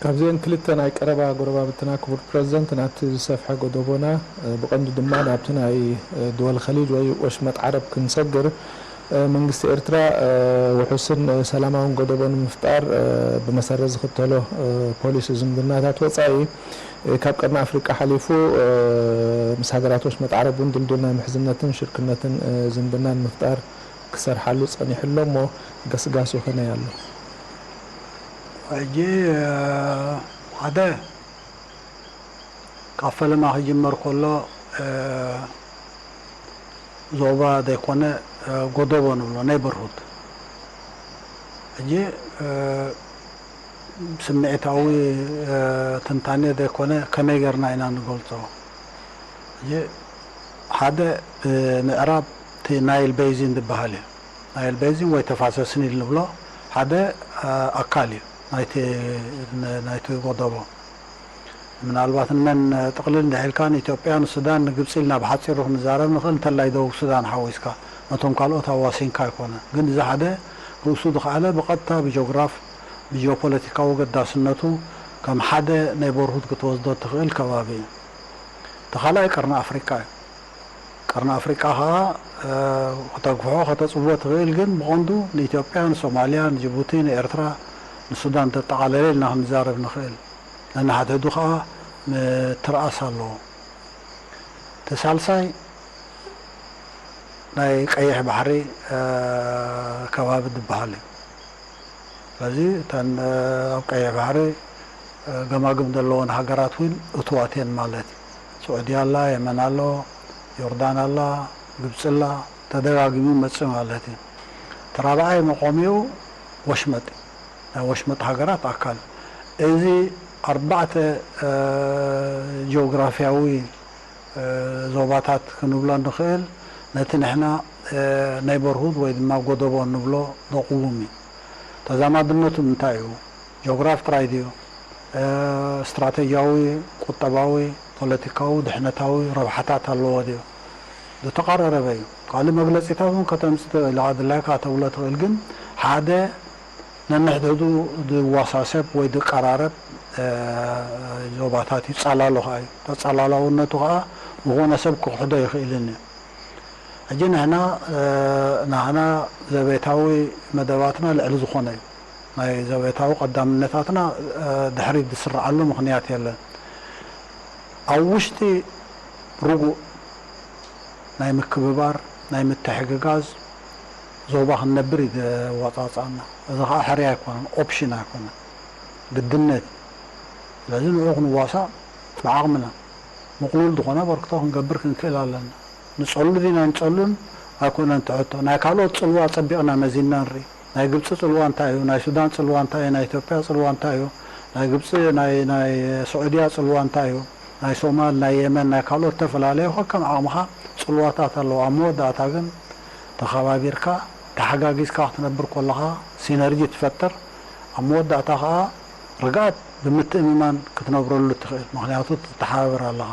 ካብዚአን ክልተ ናይ ቀረባ ጎረባብትና፣ ክቡር ፕረዚደንት፣ ናብቲ ዝሰፍሐ ጎደቦና፣ እ፣ ብቐንዱ ድማ ናብቲ ናይ፣ እ፣ ድወል ኸሊጅ ወይ ወሽመጥ ዓረብ ክንሰግር፣ እ፣ መንግስቲ ኤርትራ፣ እ፣ ውሑስን፣ እ፣ ሰላማውን ጎደቦ ንምፍጣር፣ እ፣ ብመሰረት ዝኽተሎ፣ እ፣ ፖሊሲ ዝምድናታት ወጻኢ፣ እ፣ ካብ ቀርኒ ኣፍሪቃ ሓሊፉ፣ እ፣ ምስ ሃገራት ወሽመጥ ዓረብ እውን ድልዱል ናይ ምሕዝነትን ሽርክነትን፣ እ፣ ዝምድናን ምፍጣር ክሰርሓሉ ጸኒሑ ኣሎ እሞ፣ ገስጋሱ ከመይ ኣሎ? ሕጂ፣ እ፣ ሓደ ካብ ፈለማ ክጅመር ከሎ፣ እ፣ ዞባ ዘይኮነ፣ እ፣ ጎደቦ ንብሎ፣ ኔበርሁድ። ሕጂ፣ እ፣ ስምዒታዊ፣ እ፣ ትንታኔ ዘይኮነ፣ ከመይ ጌርና ኢና ንገልጾ? ሕጂ፣ ሓደ፣ እ፣ ምዕራብ እቲ ናይል ቤዚን ዝበሃል እዩ። ናይል ቤዚን ወይ ተፋሰስ ኒል ንብሎ ሓደ፣ እ፣ ኣካል እዩ ናይቲ፣ ን-፣ ናይቲ ጎደቦ። ምናልባት ንመን ጥቕልል እንድሕር ኢልካ፣ ንኢትዮጵያ፣ ንሱዳን፣ ንግብጺ ኢልና ብሓጺሩ ክንዛረብ ንኽእል፣ እንተላይ ደቡብ ሱዳን ሓዊስካ፣ ነቶም ካልኦት ኣዋሲንካ ኣይኮነን። ግን እዚ ሓደ ርእሱ ዝኸኣለ ብቐጥታ ብጂኦግራፍ፣ ብጂኦፖለቲካዊ ገዳስነቱ ከም ሓደ ኔበርሁድ ክትወስዶ እትኽእል ከባቢ እዩ። እቲ ካልኣይ ቀርኒ ኣፍሪቃ እዩ። ቀርኒ ኣፍሪቃ ኸኣ፣ እ፣ ከተግፍሖ፣ ከተጽብቦ ትኽእል፣ ግን ብቐንዱ ንኢትዮጵያ፣ ንሶማልያ፣ ንጅቡቲ፣ ንኤርትራ፣ ንሱዳን ዘጠቓለለ ኢልና ክንዛረብ ንኽእል። ነንሓድሕዱ ኸኣ ምትርኣስ ኣለዎ። እቲ ሳልሳይ ናይ ቀይሕ ባሕሪ፣ እ፣ ከባቢ ዝበሃል እዩ። ስለዚ እተን፣ እ፣ ኣብ ቀይሕ ባሕሪ፣ እ፣ ገማግም ዘለወን ሃገራት እውን እቱዋት እየን ማለት እዩ። ስዑዲ ኣላ፣ የመን ኣሎ፣ ዮርዳን ኣላ፣ ግብጺ ኣላ፣ ተደጋጊሙ ይመጽእ ማለት እዩ። እቲ ራብዓይ መቆሚኡ ወሽመጥ፣ ናይ ወሽመጥ ሃገራት ኣካል። እዚ ኣርባዕተ፣ እ፣ ጂኦግራፊያዊ፣ እ፣ ዞባታት ክንብሎ ንኽእል፣ ነቲ ንሕና፣ እ፣ ኔበርሁድ ወይ ድማ ጎደቦ እንብሎ ዘቕውም እዩ። ተዛማድነቱ እንታይ እዩ? ጂኦግራፊ ጥራይ ድዩ? እ፣ ስትራተጂያዊ፣ ቁጠባዊ፣ ፖለቲካዊ፣ ድሕነታዊ ረብሓታት ኣለዎ ድዩ? ዝተቐራረበ እዩ። ካልእ መግለጺታት እውን ከተምጽእ ትኽእል ኢኻ፣ ድላይካ ከተብሎ ትኽእል፣ ግን ሓደ ነንሕድሕዱ ዝወሳሰብ ወይ ዝቀራረብ፣ እ፣ ዞባታት እዩ። ጸላሎ ከኣ እዩ። ተጸላላውነቱ ከኣ ዝኾነ ሰብ ክኽሕዶ ይኽእልን እዩ። ሕጂ ንሕና፣ እ፣ ናህና ዘቤታዊ መደባትና ልዕሊ ዝኾነ እዩ። ናይ ዘቤታዊ ቀዳምነታትና፣ እ፣ ድሕሪት ዝስርዓሉ ምኽንያት የለን። ኣብ ውሽጢ ርጉእ ናይ ምክብባር፣ ናይ ምትሕግጋዝ ዞባ ክንነብር እዩ ዘዋጻጽኣና። እዚ ኸኣ ሕርያ ኣይኮነን፣ ኦፕሽን ኣይኮነን፣ ግድነት እዩ። ስለዚ ንዕኡ ክንዋሳእ ብዓቕምና ምቕሉል ዝኾነ ኣበርክቶ ክንገብር ክንክእል ኣለና። ንጸሉ ዲና ንጸሉን ኣይኮነን እቲ ሕቶ። ናይ ካልኦት ጽልዋ ጸቢቕና መዚንና ንርኢ። ናይ ግብጺ ጽልዋ እንታይ እዩ? ናይ ሱዳን ጽልዋ እንታይ እዩ? ናይ ኢትዮጵያ ጽልዋ እንታይ እዩ? ናይ ግብጺ፣ ናይ፣ ናይ ስዑድያ ጽልዋ እንታይ እዩ? ናይ ሶማል፣ ናይ የመን፣ ናይ ካልኦት ዝተፈላለዩ ከከም ዓቕምኻ ጽልዋታት ኣለዉ። ኣብ መወዳእታ ግን ተኸባቢርካ፣ ተሓጋጊዝካ ክትነብር ከለኻ ሲነርጂ ትፈጥር። ኣብ መወዳእታ ኸኣ ርግኣት ብምትእምማን ክትነብረሉ ትኽእል። ምኽንያቱ ትተሓባበር ኣለኻ።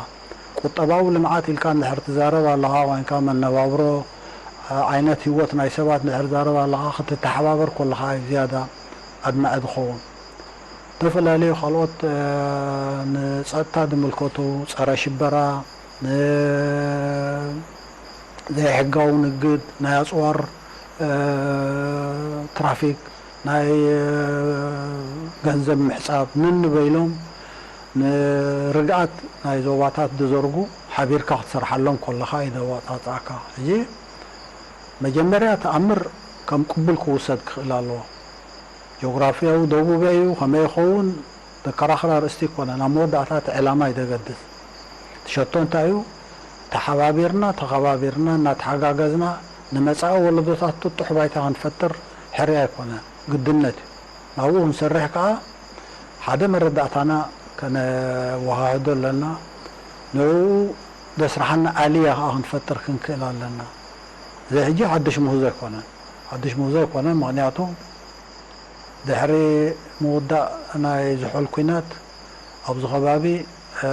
ቁጠባዊ ልምዓት ኢልካ እንድሕር ትዛረብ ኣለኻ፣ ዋንካ መነባብሮ፣ ዓ-፣ ዓይነት ህይወት ናይ ሰባት እንድሕር ትዛረብ ኣለኻ፣ ክትተሓባበር ከለኻ እዩ ዝያዳ ኣድማዒ ዝኸውን። ዝተፈላለዩ ካልኦት፣ እ፣ ንጸጥታ ዝምልከቱ፣ ጸረ ሽበራ፣ ን-፣ ዘይሕጋዊ ንግድ፣ ናይ ኣጽዋር፣ እ፣ ትራፊክ፣ ናይ፣ እ፣ ገንዘብ ምሕጻብ፣ ንንበይሎም ንርግኣት ናይ ዞባታት ዝዘርጉ ሓቢርካ ክትሰርሓሎም ከለኻ እዩ ዘዋጻጽኣካ። ሕጂ መጀመርያ ተኣምር ከም ቅቡል ክውሰድ ክኽእል ኣለዎ። ጂኦግራፍያዊ ደቡበይ እዩ፣ ከመይ ይኸውን ዘከራኽር ኣርእስቲ ኣይኮነን። ኣብ መወዳእታ እቲ ዕላማ እዩ ዘገድስ። እቲ ሸቶ እንታይ እዩ? ተሓባቢርና፣ ተኸባቢርና፣ እናተሓጋገዝና ንመጻኢ ወለዶታት ጥጡሕ ባይታ ክንፈጥር ሕርያ ኣይኮነን፣ ግድነት እዩ። ናብኡ ክንሰርሕ ከኣ ሓደ መረዳእታና ከነወሃህዶ ኣለና። ንዕኡ ዘስርሓና ኣልያ ከኣ ክንፈጥር ክንክእል ኣለና። እዚ ሕጂ ሓድሽ ምህዞ ኣይኮነን። ሓድሽ ምህዞ ኣይኮነን፣ ምኽንያቱ ድሕሪ ምውዳእ ናይ ዝሑል ኲናት ኣብዚ ከባቢ፣ እ፣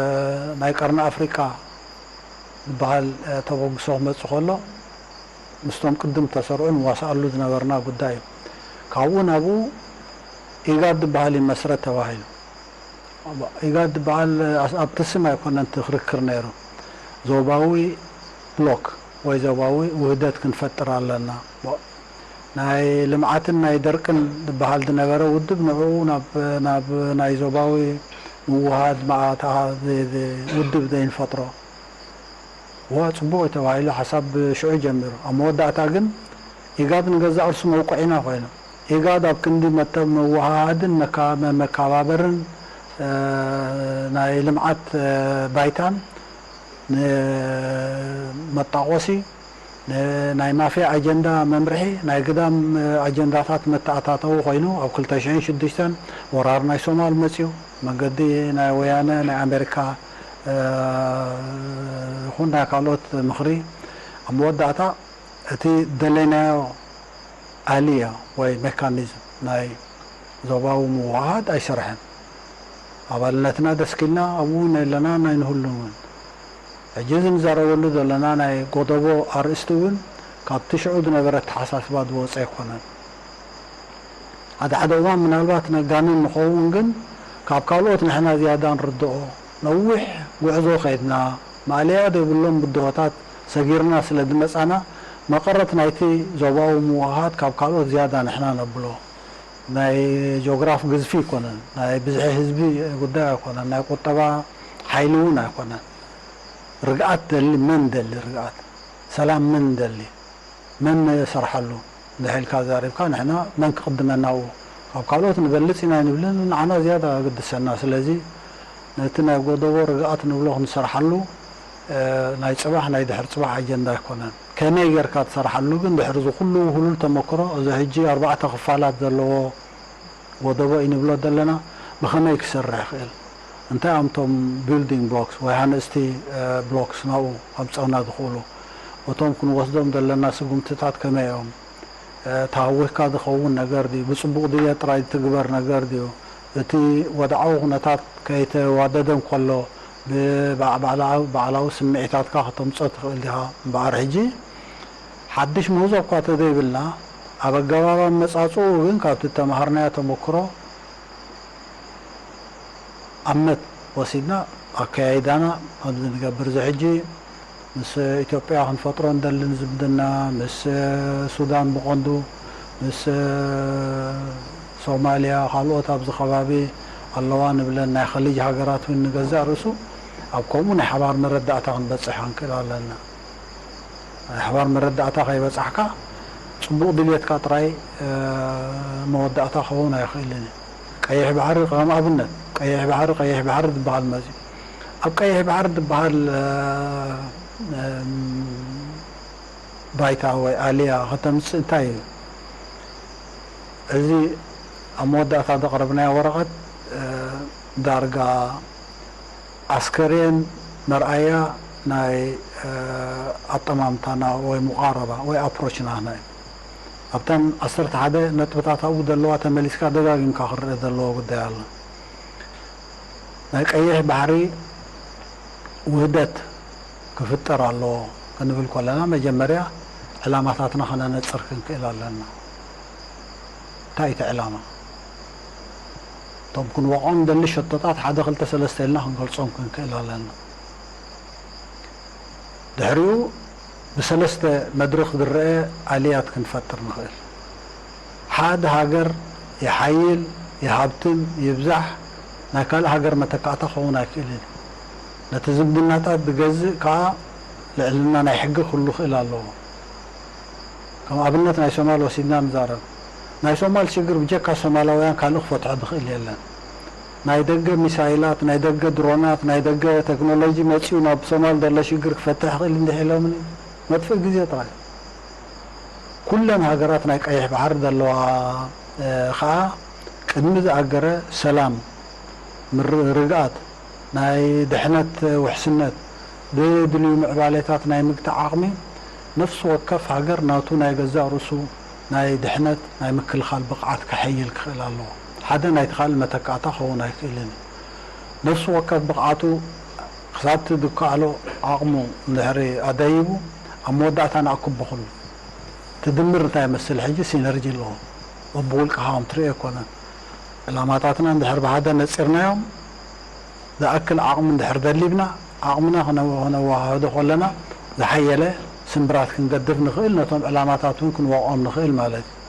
ናይ ቀርኒ ኣፍሪቃ ዝበሃል፣ እ፣ ተበግሶ ክመጽእ ከሎ፣ ምስቶም ቅድም ተሰርዑ ንዋስኣሉ ዝነበርና ጉዳይ እዩ። ካብኡ ናብኡ ኢጋድ ዝበሃል ይመስረት ተባሂሉ። ኢጋድ ዝበሃል ኣብቲ ስም ኣይኮነን እቲ ክርክር ነይሩ። ዞባዊ ብሎክ ወይ ዞባዊ ውህደት ክንፈጥር ኣለና። ናይ ልምዓትን ናይ ደርቅን ዝበሃል ዝነበረ ውድብ ንዕኡ ናብ ናይ ዞባዊ ምውሃድ ማእታ ውድብ ዘይንፈጥሮ ዋ ጽቡቕ እዩ ተባሂሉ ሓሳብ ሽዑ ጀሚሩ። ኣብ መወዳእታ ግን ኢጋድ ንገዛእ ርእሱ መውቅዒና ኮይኑ። ኢጋድ ኣብ ክንዲ መተ- መወሃሃድን መካ- መ- መከባበርን ናይ ልምዓት ባይታን ንመጣቆሲ ናይ ማፍያ ኣጀንዳ መምርሒ ናይ ግዳም ኣጀንዳታት መተኣታተዊ ኮይኑ ኣብ ክልተ ሽሕን ሽዱሽተን ወራር ናይ ሶማል መፅዩ መንገዲ ናይ ወያነ ናይ ኣሜሪካ ይኹን ናይ ካልኦት ምኽሪ ኣብ መወዳእታ እቲ ደለናዮ ኣልያ ወይ ሜካኒዝም ናይ ዞባዊ ምውሃሃድ ኣይሰርሐን። ኣባልነትና ደስኪልና ኣብኡ እውን የለናን ኣይንህሉን እውን። ሕጂ እዚ ንዛረበሉ ዘለና ናይ ጎደቦ ኣርእስቲ እውን ካብቲ ሽዑ ዝነበረ ኣተሓሳስባ ዝወፀ ኣይኮነን። ሓደ ሓደ እዋን ምናልባት ነጋንን ንኸውን ግን ካብ ካልኦት ንሕና ዝያዳ ንርድኦ ነዊሕ ጉዕዞ ከይድና ማእለያ ዘይብሎም ብድሆታት ሰጊርና ስለ ዝመፃና መቐረት ናይቲ ዞባዊ ምውሃሃድ ካብ ካልኦት ዝያዳ ንሕና ነብሎ ናይ ጂኦግራፍ ግዝፊ ኣይኮነን፣ ናይ ብዝሒ ህዝቢ ጉዳይ ኣይኮነን፣ ናይ ቁጠባ ሓይሊ እውን ኣይኮነን። ርግኣት ደሊ መን ደሊ ርግኣት ሰላም መን ደሊ መን ሰርሓሉ እንድሕልካ ዛሪብካ ንሕና መን ክቕድመና ኣብኡ ካብ ካልኦት ንበልፅ ኢና ኣይንብልን ንዓና ዝያዳ ግድሰና ስለዚ ነቲ ናይ ጎደቦ ርግኣት ንብሎ ክንሰርሓሉ ናይ ፅባሕ ናይ ድሕሪ ፅባሕ ኣጀንዳ ኣይኮነን ከመይ ጌርካ ትሰርሓሉ ግን ድሕሪ ዝኩሉ ውህሉል ተመክሮ እዚ ሕጂ ኣርባዕተ ክፋላት ዘለዎ ጎደቦ እዩ ንብሎ ዘለና ብኸመይ ክሰርሕ ይኽእል እንታይ እዮም እቶም building blocks ወይ ሃነፅቲ blocks ናብኡ ከምፀኡና ዝኽእሉ እቶም ክንወስዶም ዘለና ስጉምትታት ከመይ እዮም ተሃዊኽካ ዝኸውን ነገር ድዩ ብፅቡቕ ድልየት ጥራይ ዝትግበር ነገር ድዩ እቲ ወድዓዊ ኩነታት ከይተዋደደ እንከሎ ብባዕላዊ ስምዒታትካ ከተምፅኦ ትኽእል ዲኻ እምበኣር ሕጂ ሓድሽ ምህዞ እኳ ተዘይብልና ኣብ ኣገባብ ኣመፃፅኡ ግን ካብቲ እተምሃርናዮ ተመክሮ ኣምነት ወሲድና ኣከያይዳና ከምዚ ንገብር እዚ ሕጂ ምስ ኢትዮጵያ ክንፈጥሮ እንደልን ዝምድና ምስ ሱዳን ብቐንዱ ምስ ሶማልያ ካልኦት ኣብዚ ከባቢ ኣለዋ ንብለን ናይ ኸሊጅ ሃገራት እውን ንገዛእ ርእሱ ኣብ ከምኡ ናይ ሓባር መረዳእታ ክንበፅሕ ክንክእል ኣለና። ናይ ሓባር መረዳእታ ከይበፃሕካ ፅቡቕ ድልየትካ ጥራይ መወዳእታ ክኸውን ኣይኽእልን እዩ። ቀይሕ ባሕሪ ከም ኣብነት ቀይሕ ባሕሪ ቀይሕ ባሕሪ ዝበሃል መፅዩ ኣብ ቀይሕ ባሕሪ ዝበሃል ባይታ ወይ ኣልያ ከተምፅእ እንታይ እዩ እዚ ኣብ መወዳእታ ዘቕረብናዮ ወረቐት ዳርጋ ኣስከሬን መርኣያ ናይ ኣጠማምታና ወይ ሙቓረባ ወይ ኣፕሮችና ናይ ኣብተን ዓሰርተ ሓደ ነጥብታት ኣብኡ ዘለዋ ተመሊስካ ደጋጊምካ ክረአ ዘለዎ ጉዳይ ኣሎ። ናይ ቀይሕ ባሕሪ ውህደት ክፍጠር ኣለዎ ክንብል ከለና መጀመርያ ዕላማታትና ከነነፅር ክንክእል ኣለና። እንታይ እቲ ዕላማ? እቶም ክንወቕዖም ንደሊ ሸቶታት ሓደ ክልተ ሰለስተ ኢልና ክንገልጾም ክንክእል ኣለና። ድሕሪኡ ብሰለስተ መድረኽ ዝረአ ኣልያት ክንፈጥር ንኽእል። ሓደ ሃገር ይሓይል፣ ይሃብትም፣ ይብዛሕ ናይ ካልእ ሃገር መተካእታ ክኸውን ኣይክእልን እዩ። ነቲ ዝምድናታት ዝገዝእ ከኣ ልዕልና ናይ ሕጊ ክህሉ ክእል ኣለዎ። ከም ኣብነት ናይ ሶማል ወሲድና ንዛረብ። ናይ ሶማል ሽግር ብጀካ ሶማላውያን ካልእ ክፈትሖ ዝኽእል የለን። ናይ ደገ ሚሳይላት፣ ናይ ደገ ድሮናት፣ ናይ ደገ ቴክኖሎጂ መጺኡ ናብ ሶማል ዘሎ ሽግር ክፈትሕ ይኽእል እንዲሕ ኢሎምን እዩ። መጥፍእ ግዜ ጥራይ። ኩለን ሃገራት ናይ ቀይሕ ባሕሪ ዘለዋ ኸኣ ቅድሚ ዝኣገረ ሰላም፣ ምርግጋኣት፣ ናይ ድሕነት ውሕስነት፣ ዘየድልዩ ምዕባሌታት ናይ ምግታእ ዓቕሚ ነፍሲ ወከፍ ሃገር ናቱ ናይ ገዛእ ርእሱ ናይ ድሕነት ናይ ምክልኻል ብቕዓት ከሐይል ክኽእል ኣለዎ። ሓደ ናይቲ ካልእ መተካእታ ክኸውን ኣይክእልን እዩ። ነፍሲ ወከፍ ብቕዓቱ ክሳብ እቲ ዝከኣሎ ዓቕሙ እንድሕሪ ኣደይቡ ኣብ መወዳእታ ንኣክቦ ኩሉ ትድምር እንታይ ይመስል ሕጂ ሲነርጂ ኣለዎ። በብውልቅኻ ከም ትርእዮ ኣይኮነን። ዕላማታትና እንድሕር ብሓደ ነፂርናዮም ዝኣክል ዓቕሚ እንድሕር ደሊብና፣ ዓቕምና ክነ-፣ ክነወሃህዶ ከለና፣ ዝሓየለ ስምብራት ክንገድፍ ንኽእል፣ ነቶም ዕላማታት እውን ክንወቕዖም ንኽእል ማለት እዩ።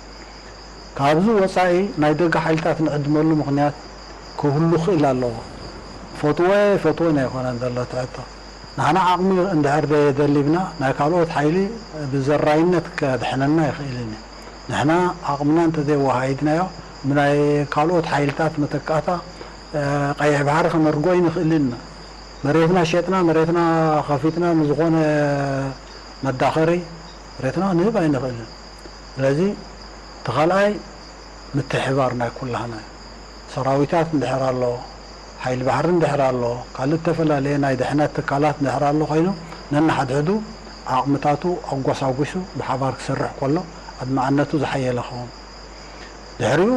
ካብዚ ወጻኢ ናይ ደገ ሓይልታት ንዕድመሉ ምኽንያት ክህሉ ክእል ኣለዎ። ፈትወ ፈትወን ኣይኮነን ዘሎ እቲ ሕቶ። ንሕና ዓቕሚ እንድሕር ደ-፣ ደሊብና፣ ናይ ካልኦት ሓይሊ ብዘራይነት ከድሕነና ኣይኽእልን እዩ። ንሕና ዓቕምና እንተዘይወሃሂድናዮ፣ ብናይ ካልኦት ሓይልታት መተካእታ፣ እ፣ ቀይሕ ባሕሪ ከነርጎ ኣይንኽእልን ኢና። መሬትና ሸጥና፣ መሬትና ከፊትና ንዝኾነ መዳኸሪ መሬትና ንህብ ኣይንኽእልን። ስለዚ እቲ ካልኣይ ምትሕባር ናይ ኩላህና እዩ። ሰራዊታት እንድሕር ኣሎ፣ ሓይሊ ባሕሪ እንድሕር ኣሎ፣ ካልእ እተፈላለየ ናይ ድሕነት ትካላት እንድሕር ኣሎ ኮይኑ፣ ነንሓድሕዱ ዓቕምታቱ ኣጓሳጒሱ ብሓባር ክሰርሕ ከሎ፣ ኣድማዕነቱ ዝሓየለ ኸውን። ድሕሪኡ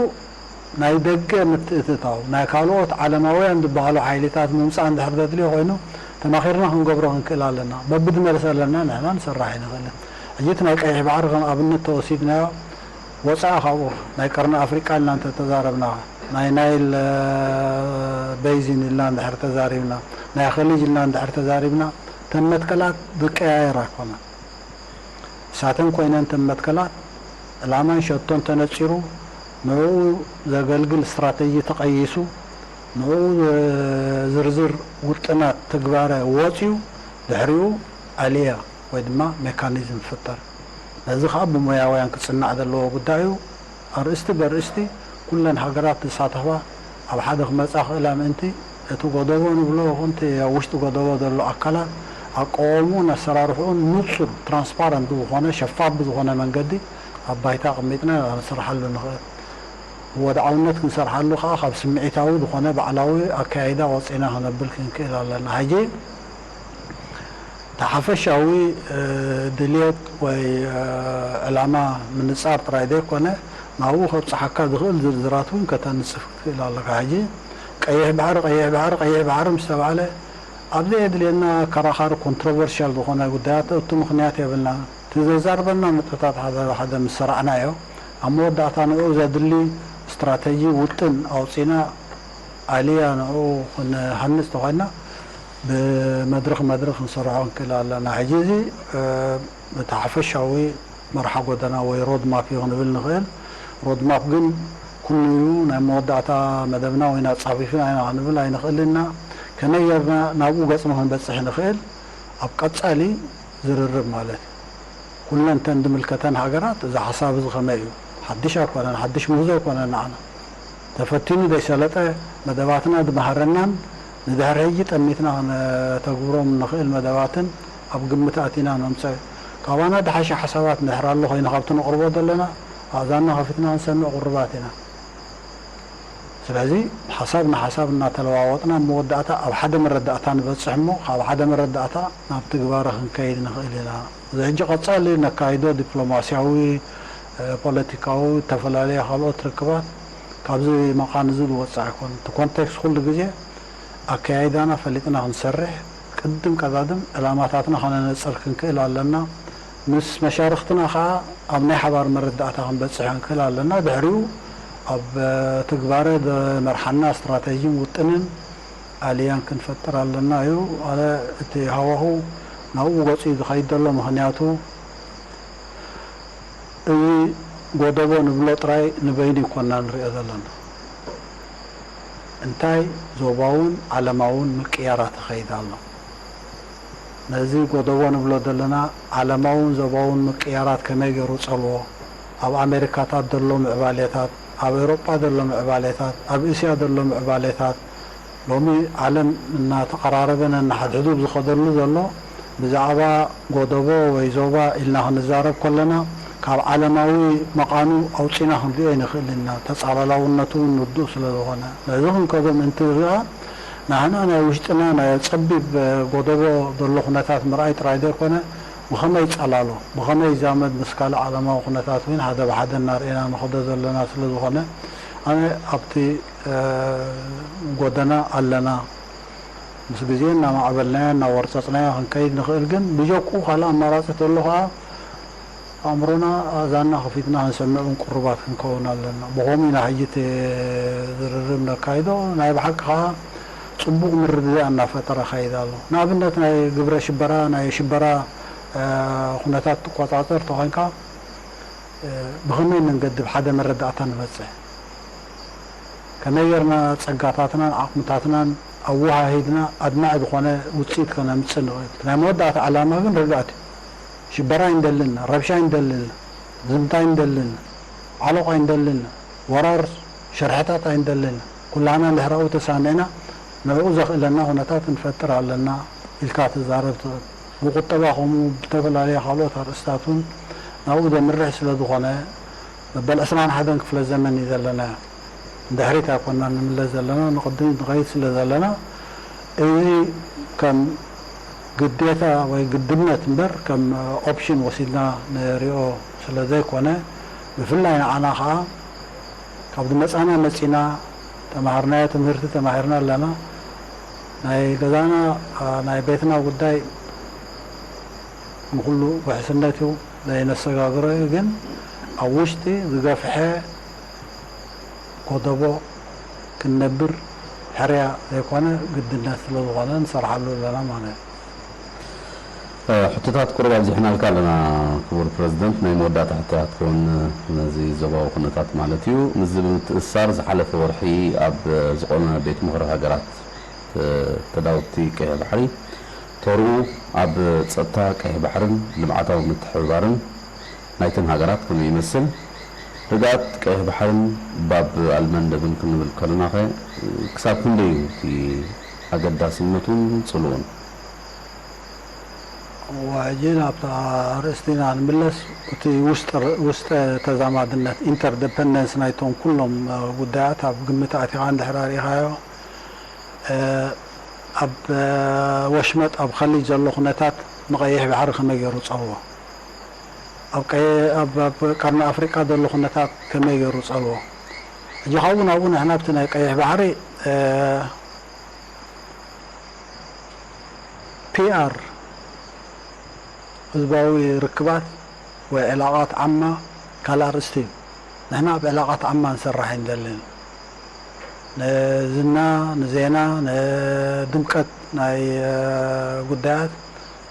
ናይ ደገ ምትእትታው፣ ናይ ካልኦት ዓለማውያን ዝበሃሉ ሓይልታት ምምጻእ እንድሕር ዘድልዮ ኮይኑ፣ ተማኺርና ክንገብሮ ክንክእል ኣለና። በብድመልሰ ኣለና፣ ንሕና ንሰርሕ ኣይንኽእልን። ሕጂ እቲ ናይ ቀይሕ ባሕሪ ከም ኣብነት ተወሲድናዮ፣ ወጻኢ ካብኡ ናይ ቀርኒ ኣፍሪቃ ኢልና እንተ ተዛረብና፣ ናይ ናይል፣ እ፣ ቤይዚን ኢልና እንድሕር ተዛሪብና፣ ናይ ኸሊጅ ኢልና እንድሕር ተዛሪብና፣ እተን መትከላት ዝቀያየር ኣይኮነን። እሳተን ኮይነን እተን መትከላት፣ ዕላማን ሸቶን ተነጺሩ፣ ንዕኡ ዘገልግል ስትራተጂ ተቐይሱ፣ ንዕኡ ዝርዝር ውጥናት ትግባረ ወጺኡ፣ ድሕሪኡ ኣልያ ወይ ድማ ሜካኒዝም ይፍጠር። ነዚ ኸኣ ብሞያውያን ክጽናዕ ዘለዎ ጉዳይ እዩ። ኣርእስቲ በርእስቲ ኩለን ሃገራት ዝሳተፋ ኣብ ሓደ ክመጻ ክእላ ምእንቲ፣ እቲ ጎደቦ ንብሎ ይኹን እቲ ኣብ ውሽጢ ጎደቦ ዘሎ ኣካላት ኣቃውምኡን ኣሰራርሕኡን ንጹር፣ ትራንስፓረንት ብዝኾነ፣ ሸፋፍ ብዝኾነ መንገዲ ኣብ ባይታ ኣቐሚጥና ንሰርሓሉ ንኽእል። ብወድዓውነት ክንሰርሓሉ ከኣ ካብ ስምዒታዊ ዝኾነ ባዕላዊ ኣከያይዳ ወጺና ክነብል ክንክእል ኣለና። ሕጂ እቲ ሓፈሻዊ፣ እ፣ ድልየት ወይ፣ እ፣ ዕላማ ምንጻር ጥራይ ዘይኮነ፣ ናብኡ ከብጽሓካ ዝኽእል ዝርዝራት እውን ከተንጽፍ ክትክእል ኣለካ። ሕጂ ቀይሕ ባሕሪ፣ ቀይሕ ባሕሪ፣ ቀይሕ ባሕሪ ምስ ተባህለ፣ ኣብ ዘየድልየና ኣከራኻሪ ኮንትሮቨርሻል ዝኾነ ጉዳያት እቱ ምኽንያት የብልና። እቲ ዘዛርበና ነጥብታት ሓደ ሓደ ምስ ሰራዕናዮ፣ ኣብ መወዳእታ ንዕኡ ዘድሊ ስትራተጂ ውጥን ኣውጺና፣ ኣልያ ንዕኡ ክንሃንጽ ተኾይና፣ ብመድረኽ መድረኽ ክንሰርሖ ንክእል ኣለና። ሕጂ እዚ፣ እ፣ እቲ ሓፈሻዊ መርሓ ጎደና ወይ ሮድ ማፕ እዩ ክንብል ንኽእል። ሮድ ማፕ ግን ኩሉ እዩ፣ ናይ መወዳእታ መደብና ወይና ጻፊፍና ኢና ክንብል ኣይንኽእልን ኢና። ከመይ ጌርና ናብኡ ገጽና ክንበጽሕ ንኽእል፣ ኣብ ቀጻሊ ዝርርብ ማለት እዩ። ኩለን እተን ዝምልከተን ሃገራት፣ እዚ ሓሳብ እዚ ከመይ እዩ? ሓድሽ ኣይኮነን፣ ሓድሽ ምህዞ ኣይኮነን ንዓና። ተፈቲኑ ዘይሰለጠ፣ መደባትና ዝመሃረናን ንድሕሪ ሕጂ ጠሚትና ክነተግብሮም ንኽእል መደባትን ኣብ ግምት ኣቲና ነምጽኦ እዩ። ካባና ዝሓሸ ሓሳባት እንድሕር ኣሎ ኮይኑ ካብቲ ነቕርቦ ዘለና፣ ኣእዛንና ከፊትና ክንሰምዕ ቅሩባት ኢና። ስለዚ ሓሳብ ንሓሳብ እናተለዋወጥና ኣብ መወዳእታ ኣብ ሓደ መረዳእታ ንበጽሕ እሞ፣ ካብ ሓደ መረዳእታ ናብ ትግባረ ክንከይድ ንኽእል ኢና። እዚ ሕጂ ቀጻሊ ነካይዶ ዲፕሎማስያዊ፣ እ፣ ፖለቲካዊ፣ ዝተፈላለየ ካልኦት ርክባት ካብዚ መቓን እዚ ዝወጽእ ኣይኮነን። እቲ ኮንቴክስት ኩሉ ግዜ ኣከያይዳና ፈሊጥና ክንሰርሕ፣ ቅድም ቀዳድም ዕላማታትና ከነነጽር ክንክእል ኣለና። ምስ መሻርኽትና ኸኣ ኣብ ናይ ሓባር መረዳእታ ክንበጽሕ ክንክእል ኣለና። ድሕሪኡ ኣብ ትግባረ ዘመርሓና ስትራተጂን ውጥንን ኣልያን ክንፈጥር ኣለና እዩ። ኣነ እቲ ሃዋሁ ናብኡ ገጹ እዩ ዝኸይድ ዘሎ። ምኽንያቱ እዚ ጎደቦ ንብሎ ጥራይ ንበይኑ ይኮና ንሪኦ ዘለና። እንታይ ዞባውን ዓለማውን ምቅያራት ይኸይድ ኣሎ። ነዚ ጎደቦ ንብሎ ዘለና ዓለማውን ዞባውን ምቅያራት ከመይ ገይሩ ጸልዎ? ኣብ ኣሜሪካታት ዘሎ ምዕባሌታት፣ ኣብ ኤውሮጳ ዘሎ ምዕባሌታት፣ ኣብ እስያ ዘሎ ምዕባሌታት፣ ሎሚ ዓለም እናተቐራረበ ነንሓድሕዱ ብዝኸደሉ ዘሎ፣ ብዛዕባ ጎደቦ ወይ ዞባ ኢልና ክንዛረብ ከለና፣ ካብ ዓለማዊ መቓኑ ኣውጺና ክንሪኦ ኣይንኽእልን ኢና። ተጻላላውነቱ እውን ርዱእ ስለ ዝኾነ። ነዚ ክንከዶ ምእንቲ ከኣ፣ ናህና ናይ ውሽጥና ናይ ጸቢብ ጎደቦ ዘሎ ኩነታት ምርኣይ ጥራይ ዘይኮነ፣ ብኸመይ ይጸላሎ፣ ብኸመይ ይዛመድ ምስ ካልእ ዓለማዊ ኩነታት እውን ሓደ ብሓደ እናርኤና ንኸዶ ዘለና ስለ ዝኾነ፣ ኣነ ኣብቲ፣ እ፣ ጎደና ኣለና። ምስ ግዜ እናማዕበልናዮ፣ እናወርጸጽናዮ ክንከይድ ንኽእል፣ ግን ብጀክኡ ካልእ ኣማራጺ ተሎ ኸኣ፣ ኣእምሮና ኣእዛንና ከፊትና ክንሰምዕ እውን ቅሩባት ክንከውን ኣለና። ብኸምኡ ኢና ሕጂ እቲ ዝርርብ ነካይዶ። ናይ ብሓቂ ኸኣ ጽቡቕ ምርድዳእ እናፈጠረ ኸይድ ኣሎ። ንኣብነት ናይ ግብረ ሽበራ፣ ናይ ሽበራ፣ እ፣ ኩነታት ትቆጻጸር ተኾይንካ፣ እ፣ ብኸመይ መንገዲ ብሓደ መረዳእታ ንበጽሕ? ከመይ ጌርና ጸጋታትናን ዓቕምታትናን ኣወሃሂድና ኣድማዒ ዝኾነ ውጽኢት ከነምጽእ ንኽእል? ናይ መወዳእታ ዕላማ ግን ርግኣት እዩ። ሽበራ ኣይንደልን፣ ረብሻ ኣይንደልን፣ ዝምታ ኣይንደልን፣ ዓሎቕ ኣይንደልን፣ ወራር ሽርሕታት ኣይንደልን። ኩላና እንድሕር ኣብኡ ተሳሚዕና፣ ንዕኡ ዘኽእለና ኩነታት ክንፈጥር ኣለና ኢልካ ትዛረብ ትኽእል። ብቁጠባ ከምኡ ብተፈላለየ ካልኦት ኣርእስታት እውን ናብኡ ዘምርሕ ስለ ዝኾነ፣ መበል ዕስራን ሓደን ክፍለ ዘመን እዩ ዘለና። ንድሕሪት ኣይኮናን ንምለስ ዘለና፣ ንቕድሚት ንኸይድ ስለ ዘለና፣ እዚ ከም ግዴታ ወይ ግድነት እምበር ከም ኦፕሽን ወሲድና ንሪኦ ስለ ዘይኮነ፣ ብፍላይ ንዓና ኸዓ ካብ ዝመጻና መጺና፣ ተማሃርናዮ ትምህርቲ ተማሂርና ኣለና። ናይ ገዛና፣ አ፣ ናይ ቤትና ጉዳይ ንኹሉ ውሕስነት እዩ፣ ዘይነሰጋግሮ እዩ። ግን ኣብ ውሽጢ ዝገፍሐ ጎደቦ ክንነብር ሕርያ ዘይኮነ ግድነት ስለ ዝኾነ ንሰርሓሉ ኣለና ማለት እዩ። እ፣ ሕቶታት ቁሩብ ኣብዚሕናልካ ኣለና ክቡር ፕረዚደንት። ናይ መወዳእታ ሕቶታት ክኸውን ነዚ ዞባዊ ኩነታት ማለት እዩ። ምስዚ ብምትእስሳር ዝሓለፈ ወርሒ ኣብ ዝኾነ ቤት ምኽሪ ሃገራት እ፣ ተዳውብቲ ቀይሕ ባሕሪ ተርኡ ኣብ ጸጥታ ቀይሕ ባሕርን ልምዓታዊ ምትሕብባርን ናይተን ሃገራት ከመይ ይመስል? ርግኣት ቀይሕ ባሕርን ባብ ኣልመንደብን ክንብል ከለናኸ ክሳብ ክንደይ እዩ እቲ ኣገዳስነቱን ጽልኡን? እዋ፣ ሕጂ ናብታ ኣርእስቲና ንምለስ። እቲ ውስጠ፣ ውስጠ ተዛማድነት፣ ኢንተርደፐንደንስ ናይቶም ኩሎም፣ እ፣ ጉዳያት ኣብ ግምት ኣቲኻ እንድሕር ኣርኢኻዮ፣ እ፣ ኣብ፣ እ፣ ወሽመጥ ኣብ ኸሊጅ ዘሎ ኩነታት ንቐይሕ ባሕሪ ከመይ ገይሩ ጸልዎ? ኣብ ቀይ-፣ ኣብ፣ ኣብ ቀርኒ ኣፍሪቃ ዘሎ ኩነታት ከመይ ገይሩ ጸልዎ? ሕጂ ካብኡ ናብኡ ንሕና ኣብቲ ናይ ቀይሕ ባሕሪ፣ እ፣ ፒ ኣር፣ ህዝባዊ ርክባት ወይ ዕላቓት ዓማ ካልእ ኣርእስቲ እዩ። ንሕና ኣብ ዕላቓት ዓማ ንሰርሕ ኣይንደልን። ንዝና፣ ንዜና፣ ንድምቀት ናይ፣ እ፣ ጉዳያት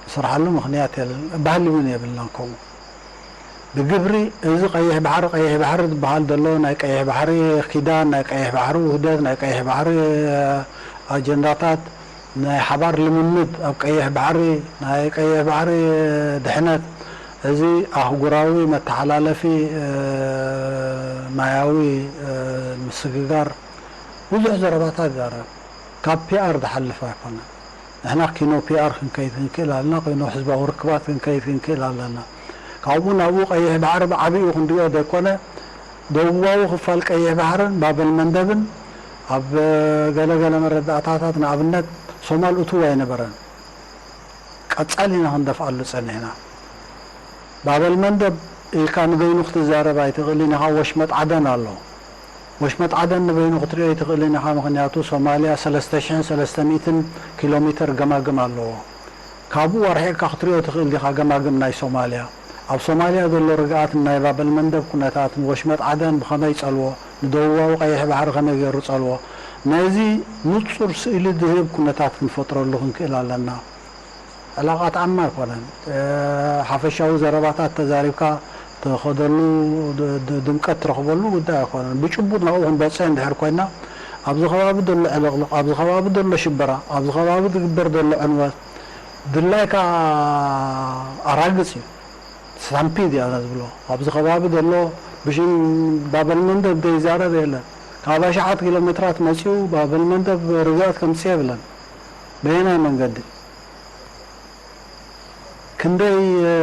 ንሰርሓሉ ምኽንያት የለን። ባህሊ እውን የብልናን ከምኡ። ብግብሪ እዚ ቀይሕ ባሕሪ፣ ቀይሕ ባሕሪ ዝበሃል ዘሎ ናይ ቀይሕ ባሕሪ ኪዳን፣ ናይ ቀይሕ ባሕሪ ውህደት፣ ናይ ቀይሕ ባሕሪ፣ እ፣ ኣጀንዳታት፣ ናይ ሓባር ልምምድ ኣብ ቀይሕ ባሕሪ፣ ናይ ቀይሕ ባሕሪ ድሕነት፣ እዚ ኣህጉራዊ መተሓላለፊ፣ እ፣ ማያዊ፣ እ፣ ምስግጋር፣ ብዙሕ ዘረባታት ይዛረብ። ካብ ፒ ኣር ዝሓልፍ ኣይኮነን። ንሕና ኪኖ ፒ ኣር ክንከይድ ክንክእል ኣለና፣ ኪኖ ህዝባዊ ርክባት ክንከይድ ክንክእል ኣለና። ካብኡ ናብኡ ቀይሕ ባሕሪ ብዓቢኡ ክንሪኦ ዘይኮነ፣ ደቡባዊ ክፋል ቀይሕ ባሕርን ባበል መንደብን ኣብ ገለ ገለ መረዳእታታት፣ ንኣብነት፣ ሶማል እትው ኣይነበረን። ቀጻሊ ኢና ክንደፍኣሉ ጸኒሕና። ባበል መንደብ ኢልካ ንበይኑ ክትዛረብ ኣይትኽእልን ኢኻ። ወሽመጥ ዓደን ኣሎ። ወሽመጥ ዓደን ንበይኑ ክትሪኦ ኣይትኽእልን ኢኻ። ምኽንያቱ ሶማልያ ሰለስተ ሽሕን ሰለስተ ሚእትን ኪሎ ሜትር ገማግም ኣለዎ። ካብኡ ኣርሒቕካ ክትሪኦ ትኽእል ዲኻ ገማግም ናይ ሶማልያ? ኣብ ሶማልያ ዘሎ ርግኣትን ናይ ባበል መንደብ ኩነታትን፣ ወሽመጥ ዓደን ብኸመይ ጸልዎ፣ ንደቡባዊ ቀይሕ ባሕሪ ከመይ ገይሩ ጸልዎ፣ ነዚ ንጹር ስእሊ ዝህብ ኩነታት ክንፈጥረሉ ክንክእል ኣለና። ዕላቓት ዓማ ኣይኮነን። እ፣ ሓፈሻዊ ዘረባታት ተዛሪብካ ትኸደሉ፣ ድ-፣ ድ-፣ ድምቀት ትረኽበሉ ጉዳይ ኣይኮነን። ብጭቡጥ ናብኡ ክንበጽሕ እንድሕር ኮይና፣ ኣብዚ ከባቢ ዘሎ ዕልቕልቕ፣ ኣብዚ ከባቢ ዘሎ ሽበራ፣ ኣብዚ ከባቢ ዝግበር ዘሎ ዕንወት፣ ድላይካ ኣራግጽ እዩ። ስታምፒድ እያ ዝብሎ። ኣብዚ ከባቢ ዘሎ ብሽም ባበል መንደብ ዘይዛረብ የለን። ካብ ኣሽሓት ኪሎ ሜትራት መጺኡ ባበል መንደብ ርግኣት ከምጽእ የብለን። በየናይ መንገዲ? ክንደይ፣ እ፣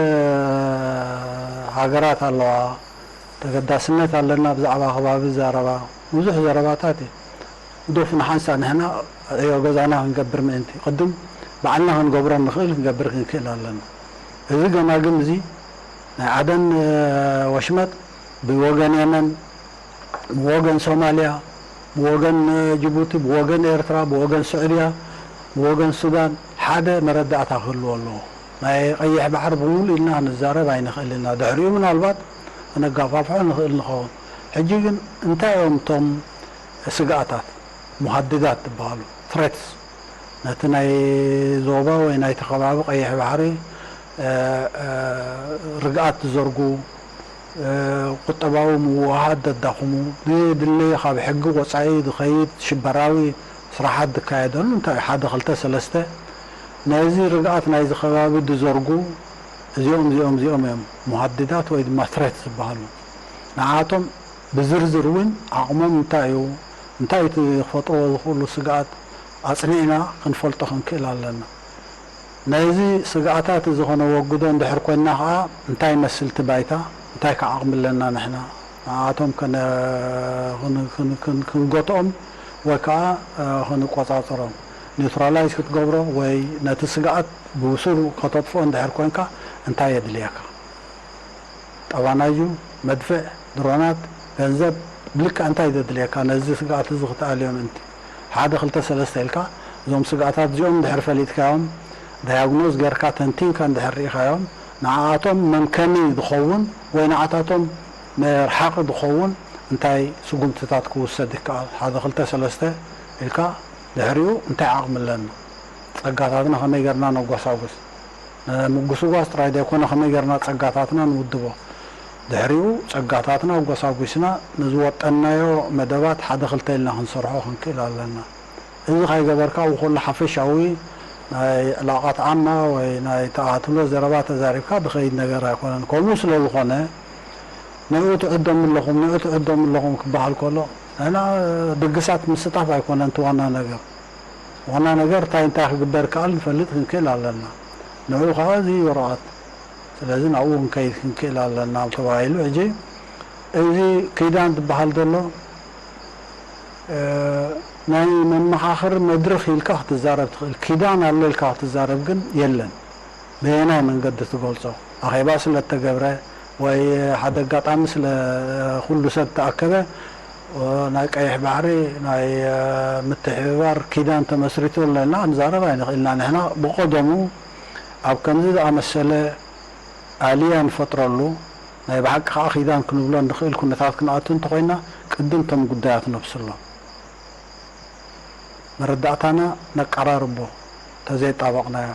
ሃገራት ኣለዋ፣ ተገዳስነት ኣለና ብዛዕባ ከባቢ ዘረባ። ብዙሕ ዘረባታት እዩ። ግደፉ ንሓንሳእ ንሕና ዕዮ ገዛና ክንገብር ምእንቲ፣ ቅድም ባዕልና ክንገብሮ ንኽእል ክንገብር ክንክእል ኣለና። እዚ ገማግም እዚ ናይ ዓደን፣ እ፣ ወሽመጥ ብወገን የመን፣ ብወገን ሶማልያ፣ ብወገን ጅቡቲ፣ ብወገን ኤርትራ፣ ብወገን ስዑድያ፣ ብወገን ሱዳን ሓደ መረዳእታ ክህልዎ ኣለዎ። ናይ ቀይሕ ባሕሪ ብምሉእ ኢልና ክንዛረብ ኣይንኽእል ኢና። ድሕሪኡ ምናልባት ክነጋፋፍሖ ንኽእል ንኸውን። ሕጂ ግን እንታይ እዮም እቶም ስግኣታት፣ ሙሃድዳት ዝበሃሉ፣ ትሬትስ፣ ነቲ ናይ ዞባ ወይ ናይቲ ከባቢ ቀይሕ ባሕሪ ርግኣት ዝዘርጉ፣ ቁጠባዊ ምውህሃድ ዘዳኽሙ፣ ብድለይ ካብ ሕጊ ወጻኢ ዝኸይድ ሽበራዊ ስራሓት ዝካየደሉ እንታይ ሓደ ክልተ ሰለስተ ነዚ ርግኣት ናይዚ ከባቢ ዝዘርጉ እዚኦም እዚኦም እዚኦም እዮም ሙሃድዳት ወይ ድማ ትሬት ዝበሃሉ። ንዓቶም ብዝርዝር እውን ዓቕሞም እንታይ እዩ፣ እንታይ እቲ ክፈጥርዎ ዝኽእሉ ስግኣት ኣጽኒዕና ክንፈልጦ ክንክእል ኣለና። ነዚ ስግኣታት እዚ ከነወግዶ እንድሕር ኮይንና ከኣ እንታይ ይመስል እቲ ባይታ፣ እንታይ ከ ዓቕሚ ኣለና ንሕና ንዓኣቶም ከነ-፣ ክን-፣ ክን-፣ ክን-፣ ክንገትኦም ወይ ከኣ፣ እ፣ ክንቆጻጸሮም። ኒውትራላይዝ ክትገብሮ ወይ ነቲ ስግኣት ብብሱሩ ከተጥፍኦ እንድሕር ኮይንካ እንታይ የድልየካ? ጠባናጁ፣ መድፍዕ፣ ድሮናት፣ ገንዘብ፣ ብልክዕ እንታይ ዘድልየካ ነዚ ስግኣት እዚ ክትኣልዮ ምእንቲ? ሓደ ክልተ ሰለስተ ኢልካ እዞም ስግኣታት እዚኦም እንድሕር ፈሊጥካዮም፣ ዳያግኖዝ ጌርካ ተንቲንካ እንድሕር ርኢኻዮም፣ ንዓኣቶም መምከኒ ዝኸውን ወይ ንዓታቶም መርሓቒ ዝኸውን እንታይ ስጉምትታት ክውሰድ ይከኣል? ሓደ ክልተ ሰለስተ ኢልካ ድሕሪኡ እንታይ ዓቕሚ ኣለና? ጸጋታትና ከመይ ጌርና ነጓሳጉስ? ንምጉስጓስ ጥራይ ዘይኮነ ከመይ ጌርና ጸጋታትና ንውድቦ? ድሕሪኡ ጸጋታትና ኣጎሳጒስና ንዝወጠንናዮ መደባት ሓደ ክልተ ኢልና ክንሰርሖ ክንክእል ኣለና። እዚ ካይገበርካ ኣብኡ ከሎ ሓፈሻዊ ናይ ዕላቓት ዓማ ወይ ናይ ተኣትሎ ዘረባ ተዛሪብካ ዝኸይድ ነገር ኣይኮነን። ከምኡ ስለ ዝኾነ ንዑ ትዕደሙ ኣለኹም፣ ንዑ ትዕደሙ ኣለኹም ክበሃል ከሎ ንሕና ድግሳት ምስታፍ ኣይኮነን እቲ ዋና ነገር። ዋና ነገር እንታይ እንታይ ክግበር ይከኣል ንፈልጥ ክንክእል ኣለና። ንዑ ከዓ እዚ ወረቐት ስለዚ ናብኡ ክንከይድ ክንክእል ኣለና ተባሂሉ። ሕጂ እዚ ኪዳን ዝበሃል ዘሎ፣ እ፣ ናይ መመኻኽሪ መድረኽ ኢልካ ክትዛረብ ትኽእል። ኪዳን ኣሎ ኢልካ ክትዛረብ ግን የለን። በየናይ መንገዲ ትገልጾ? ኣኼባ ስለ እተገብረ ወይ ሓደ ኣጋጣሚ ስለ ኩሉ ሰብ ተኣከበ፣ ናይ ቀይሕ ባሕሪ ናይ ምትሕብባር ኪዳን ተመስሪቱ ኣሎ ኢልና ክንዛረብ ኣይንኽእልና። ንሕና ብቐደሙ ኣብ ከምዚ ዝኣመሰለ ኣልያ ንፈጥረሉ፣ ናይ ብሓቂ ከኣ ኪዳን ክንብሎ ንኽእል ኩነታት ክንኣቱ እንተኾይና፣ ቅድም እቶም ጉዳያት ነብስሎም። መረዳእታና ነቀራርቦ፣ ተዘይጣበቕናዮ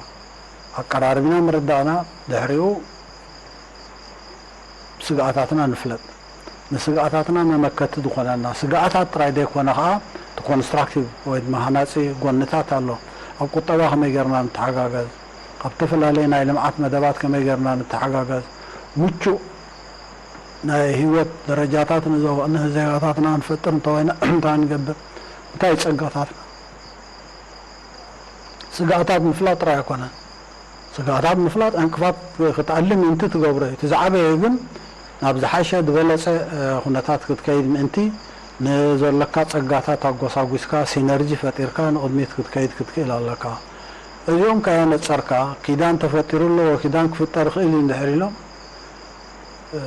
ኣቀራርቢና መረዳእና፣ ድሕሪኡ ስግኣታትና ንፍለጥ። ንስግኣታትና መመከቲ ዝኾነና፣ ስግኣታት ጥራይ ዘይኮነ ኸኣ፣ እቲ ኮንስትራክቲቭ ወይ ድማ ሃናጺ ጎንታት ኣሎ። ኣብ ቁጠባ ከመይ ጌርና ንተሓጋገዝ፣ ኣብ ዝተፈላለየ ናይ ልምዓት መደባት ከመይ ጌርና ንተሓጋገዝ፣ ምቹእ ናይ ህይወት ደረጃታት ንዘ-፣ ንዜጋታትና ንፈጥር እንተኾይና እንታይ ንገብር፣ እንታይ ጸጋታትና፣ ስግኣታት ምፍላጥ ጥራይ ኣይኮነን። ስግኣታት ምፍላጥ ዕንቅፋት ክትኣሊ ምእንቲ ትገብሮ እዩ። እቲ ዝዓበየ ግን ናብ ዝሓሸ ዝበለጸ፣ እ፣ ኩነታት ክትከይድ ምእንቲ ንዘለካ ጸጋታት ኣጎሳጒስካ ሲነርጂ ፈጢርካ ንቕድሚት ክትከይድ ክትክእል ኣለካ። እዚኦም ከየነጸርካ ኪዳን ተፈጢሩ ኣሎ ወይ ኪዳን ክፍጠር ይኽእል እዩ እንድሕር ኢሎም፣ እ፣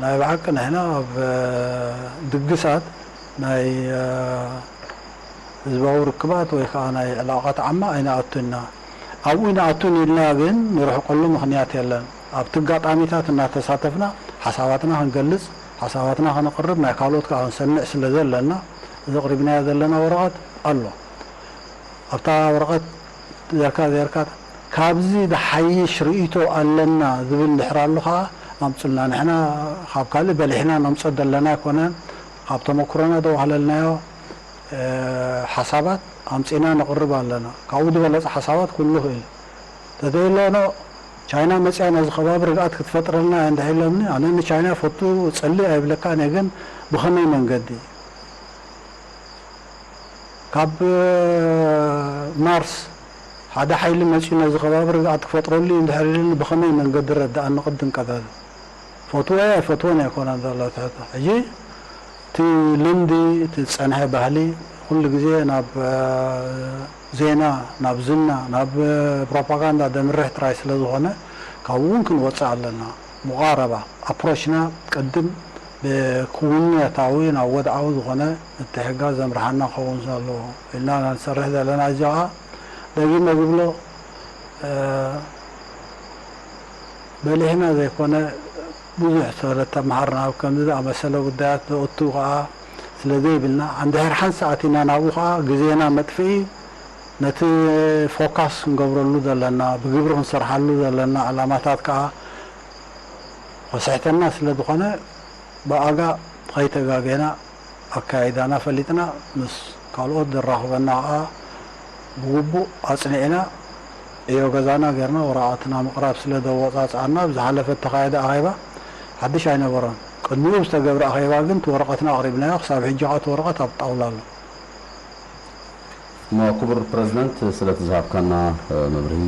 ናይ ብሓቂ ንሕና ኣብ፣ እ፣ ድግሳት ናይ፣ እ፣ ህዝባዊ ርክባት ወይ ከዓ ናይ ዕላቓት ዓማ ኣይንኣቱን ኢና። ኣብኡ ኣይንኣቱን ኢልና ግን ንርሕቀሉ ምኽንያት የለን። ኣብቲ ኣጋጣሚታት እናተሳተፍና ሓሳባትና ክንገልጽ፣ ሓሳባትና ከነቕርብ፣ ናይ ካልኦት ከዓ ክንሰምዕ ስለ ዘለና፣ እዚ ኣቕሪብናዮ ዘለና ወረቐት ኣሎ። ኣብታ ወረቐት ዘርካ ዘርካ ካብዚ ዝሓይሽ ርእይቶ ኣለና ዝብል እንድሕር ኣሎ ከዓ ኣምጹልና። ንሕና ካብ ካልእ በሊሕና ነምጾ ዘለና ኣይኮነን። ካብ ተመኩሮና ዘዋህለልናዮ፣ እ፣ ሓሳባት ኣምጺና ነቕርብ ኣለና። ካብኡ ዝበለጸ ሓሳባት ኩሉ ይኽእል። ተዘይሎኖ ቻይና መጽያ ነዚ ከባቢ ርግኣት ክትፈጥረልና እያ እንድሕር ኢሎምኒ፣ ኣነ ንቻይና ፈቱ ጸሊ ኣይብለካን እየ፣ ግን ብኸመይ መንገዲ? ካብ ማርስ ሓደ ሓይሊ መጺኡ ነዚ ከባቢ ርግኣት ክፈጥረሉ እዩ እንድሕር ኢሉኒ ብኸመይ መንገዲ ረድኣኒ ቅድም ቀዳድም? ፈትወ ኣይፈትወን ኣይኮነን ዘሎ እቲ ሕቶ። ሕጂ እቲ ልምዲ፣ እቲ ዝጸንሐ ባህሊ ኩሉ ግዜ ናብ፣ እ፣ ዜና፣ ናብ ዝና፣ ናብ፣ እ፣ ፕሮፓጋንዳ ዘምርሕ ጥራይ ስለ ዝኾነ ካብኡ እውን ክንወጽእ ኣለና። ሙቓረባ፣ ኣፕሮችና ቅድም ብክውንነታዊ ናብ ወድዓዊ ዝኾነ ምትሕግጋዝ ዘምርሓና ክኸውን ኣለዎ ኢልና ኢና ንሰርሕ ዘለና። እዚ ኸዓ ደጊመ ዝብሎ፣ እ፣ በሊሕና ዘይኮነ ብዙሕ ስለ እተመሃርና ኣብ ከምዚ ዝኣመሰለ ጉዳያት ዘእቱ ኸዓ ስለ ዘይብልና፣ እንድሕር ሓንሳእ ኣቲና ናብኡ ኸዓ ግዜና መጥፍኢ ነቲ ፎካስ ክንገብረሉ ዘለና፣ ብግብሪ ክንሰርሓሉ ዘለና ዕላማታት ከኣ ክስሕተና ስለ ዝኾነ፣ ብኣጋ ከይተጋገና ኣካይዳና ፈሊጥና፣ ምስ ካልኦት ዘራኽበና ከኣ ብግቡእ ኣጽኒዕና፣ ዕዮ ገዛና ጌርና ወረቓቕትና ምቕራብ ስለ ዘወጻጽኣና፣ ብዝሓለፈ እተኻየደ ኣኼባ ሓድሽ ኣይነበረን። ቅድሚኡ ዝተገብረ ኣኼባ ግን እቲ ወረቐትና ኣቕሪብናዮ፣ ክሳብ ሕጂ ከኣ እቲ ወረቐት ኣብ ጣውላ ኣሎ። እሞ ክቡር ፕረዚደንት፣ ስለቲ ዝሃብካና መብርሂ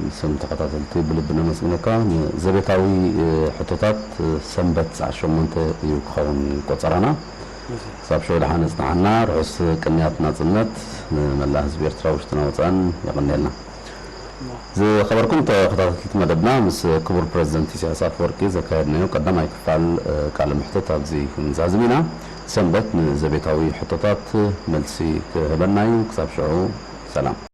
ብስም ተኸታተልቲ ብልቢ ነመስግነካ። ንዘቤታዊ ሕቶታት ሰንበት ሰዓት ሸሞንተ እዩ ክኸውን ቆጸራና። ክሳብ ሽዑ ደሓን ጽንሓና። ርሑስ ቅንያት ናጽነት ንመላእ ህዝቢ ኤርትራ ውሽጥና ወጻእን የቐንየልና። ዝኸበርኩም ተኸታተልቲ መደብና፣ ምስ ክቡር ፕረዚደንት ኢሳያስ ኣፈወርቂ ዘካየድናዮ ቀዳማይ ክፋል ቃለ መሕትት ኣብዚ ክንዛዝም ኢና። ሰንበት ንዘቤታዊ ሕቶታት መልሲ ክህበና እዩ። ክሳብ ሽዑ ሰላም።